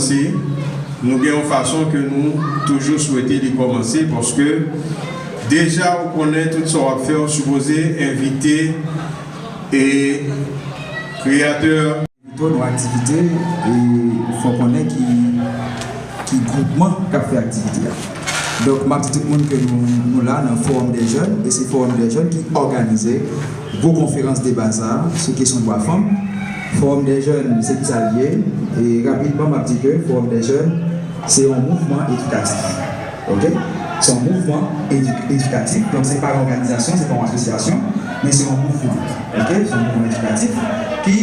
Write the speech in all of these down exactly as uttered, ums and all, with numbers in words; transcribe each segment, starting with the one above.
Se, nou gen yon fason ke nou toujou swete li kòmanse, paske deja ou konnen tout sa w ap fè, ou sipoze envite e kreyatè. Pito nan aktivite, e fò konnen ki, ki gwoupman k ap fè aktivite a. Donk, m ap di tout moun ke nou, nou la nan Forum des Jeunes, e se Forum des Jeunes ki òganize gwo konferans deba sa a sou kesyon dwa fanm. Forum des Jeunes, se kisa l ye? E rapidman, m ap di ke Forum des Jeunes, se yon mouvman edikatif. Oke? Se yon mouvman edi-, edikatif. Donk, se pa yon òganizasyon, se pa yon asosyasyon, men se yon mouvman. Oke? Se yon mouvman edikatif ki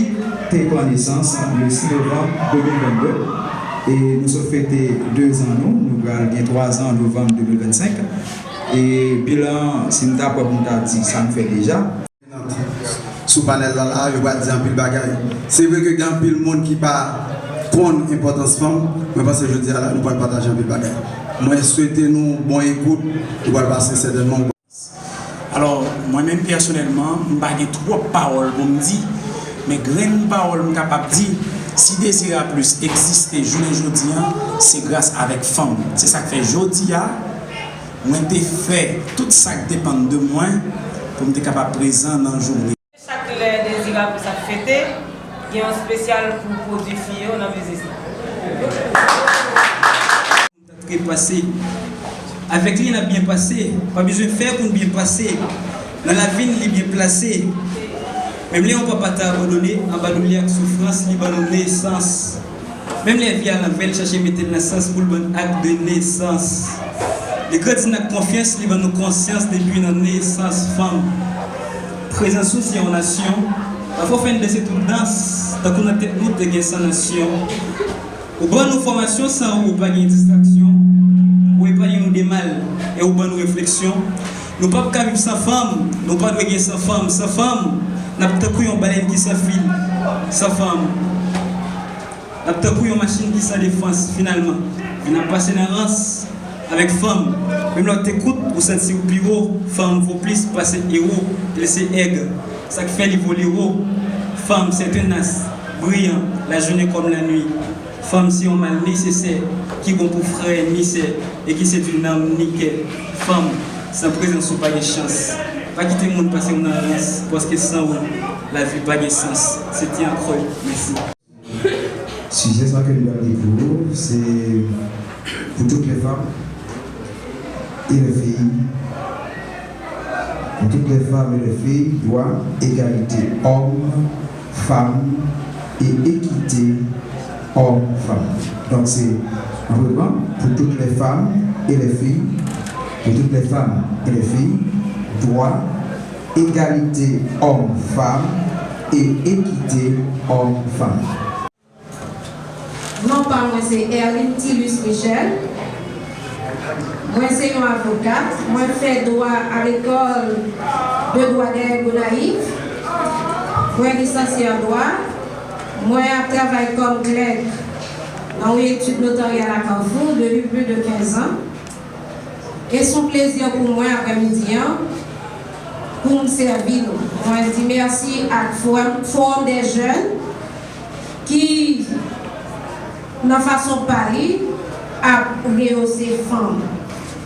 te pran nesans le sis novanm de mil vennde. E nou sot fete de zan nou. Nou pral gen twa zan an novanm de mil vennsenk. E bilan, si m ta pran pou m ta di sa n fè deja. Sou panèl la, la, yo pral di anpil bagay. Se vre ke gen anpil moun ki pa konn enpòtans fanm, mwen panse jodi a la, nou pral pataje anpil bagay. Mwen swete nou bon ekout, nou pral pase sètènman. Alò, mwen menm pèsonèlman, m pa gen twòp pawòl pou m di, men grenn pawòl m kapab di, si Désiré Plus egziste jounen jodi a, se gras avèk fanm. Se sa k fè jodi a, mwen te fè tout sa k depann de mwen pou m te kapab prezan nan jounen. Chak lè Désiré Plus ap fete, gen yon espesyal pou pwodui fi yo nan biznis la. Trepase. Avèk li, n ap byen pase. Pa bezwen fè pou n byen pase. Nan lavi n, li byen plase. Menm lè yon papa ta abandone, anba doulè ak soufrans, li ban nou nesans. Menm lè vi al anvè, li chache mete l nan sans pou l ban n ak de nesans. Li grandi n ak konfyans, li ban nou konsyans depi nan nesans fanm. Prezans ou se yon nasyon. Pafwa w fè n danse tout dans, tankou nan tèt nou te gen san nasyon. Ou ban nou fòmasyon, san ou, ou pa gen distraksyon. Ou epanye nou de mal, e ou ban nou refleksyon. Nou p ap ka viv san fanm, nou pa dwe gen san fanm. San fanm, n ap tankou yon balèn ki san fil. San fanm, n ap tankou yon machin ki san defans. Finalman, vi n ap pase nan rans. Avèk fanm, menm lè w te kout, ou santi w pi wo. Fanm vo plis pase ewo, li se èg, sa k fè li vole wo. Fanm se tenas, briyan, lajounen kòm lannuit. Fanm se yon mal nesesè, ki bon pou frè ni sè, e ki sedui nanm ni kè. Fanm, san prezans ou pa gen chans. Pa kite moun pase w nan rans, paske san ou, lavi pa gen sans. Se ti an krèy. Mèsi. Sijè sa ke nou pral li pou ou, se pour toutes les femmes et les filles. Pour toutes les femmes et les filles, droit, égalité, hommes, femmes et équité, hommes, femmes. Donk, se, an repran, pour toutes les femmes et les filles, pour toutes les femmes et les filles, droit, égalité, hommes, femmes et équité, hommes, femmes. Non pa mwen se Erline Tilus Michel. Mwen se yon avokat. Mwen fè dwa a lekòl de dwa dèyè Gonayiv. Mwen lisansye an dwa. Mwen ap travay kòm klèk nan yon etid notaryal a Kafou depi plis de kenz an. E se yon plezi pou mwen aprèmidi an pou m sèvi nou. Mwen di mèsi ak Forum, Forum des Jeunes ki, nan fason pa li, ap reyose fanm.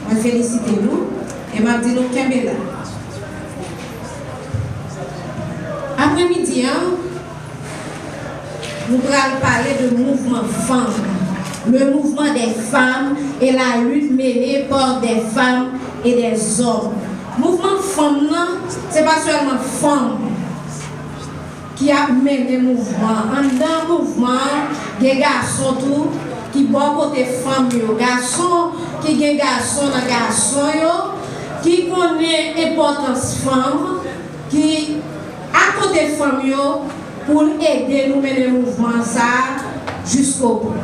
Mwen felisite nou e m ap di nou kenbe la. Aprèmidi an, nou pral pale de mouvman fanm. Le mouvement des femmes et la lutte menée par des femmes et des hommes. Mouvman fanm nan, se pa sèlman fanm ki ap mennen mouvman. Anndan mouvman an, gen gason tou ki bò kote fanm yo. Gason ki gen gason nan gason yo, ki konnen enpòtans fanm, ki akote fanm yo pou l ede nou mennen mouvman sa a jiskobou.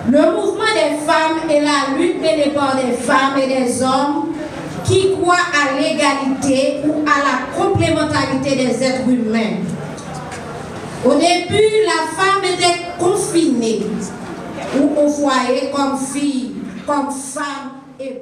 Le mouvement des femmes et la lutte menée par des femmes et des hommes qui croient à l'égalité ou à la complémentarité des êtres humains. Au début, la femme était confinée ou au foyer comme fille, comme femme et